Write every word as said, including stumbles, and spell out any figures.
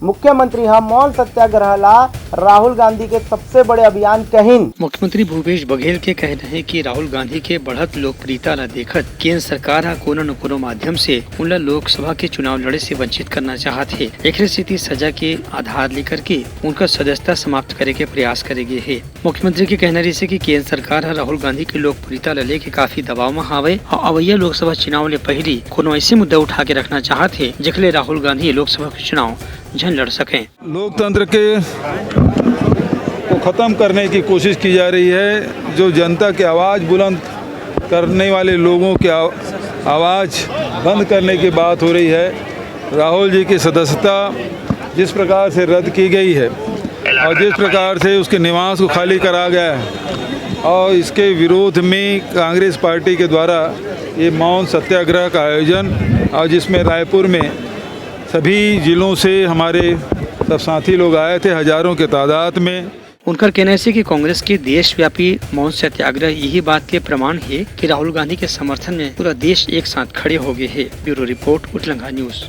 मुख्यमंत्री ह मौन सत्याग्रह ला राहुल गांधी के सबसे बड़े अभियान कहिन। मुख्यमंत्री भूपेश बघेल के कहना हे कि राहुल गांधी के बढ़त लोकप्रियता ला देखत केंद्र सरकार ह कोनो न कोनो माध्यम से उनला लोकसभा के चुनाव लड़े से वंचित करना चाहत हे। एकरे सेती सजा के आधार लेकर के उनकर सदस्यता समाप्त करे के प्रयास करे गे हे। मुख्यमंत्री के कहना रहिसे कि केंद्र सरकार ह राहुल गांधी के लोकप्रियता ल लेके काफी दबाव म हावय अउ अवइया लोकसभा चुनाव ले पहिली कोनो ऐसे मुद्दा उठा के रखना चाहत हे, जेखर ले राहुल गांधी लोकसभा के चुनाव झन लड़ सकें। लोकतंत्र के को खत्म करने की कोशिश की जा रही है। जो जनता की आवाज बुलंद करने वाले लोगों के आव-, आवाज बंद करने की बात हो रही है। राहुल जी की सदस्यता जिस प्रकार से रद्द की गई है और जिस प्रकार से उसके निवास को खाली करा गया है और इसके विरोध में कांग्रेस पार्टी के द्वारा ये मौन सत्याग्रह का आयोजन और जिसमें रायपुर में सभी जिलों से हमारे सब साथी लोग आए थे हजारों के तादाद में। उनकर कहना हे कि कांग्रेस के देशव्यापी मौन सत्याग्रह यही बात के प्रमाण हे कि राहुल गांधी के समर्थन में पूरा देश एक साथ खड़े हो गए हे। Bureau report, Uthlanga news.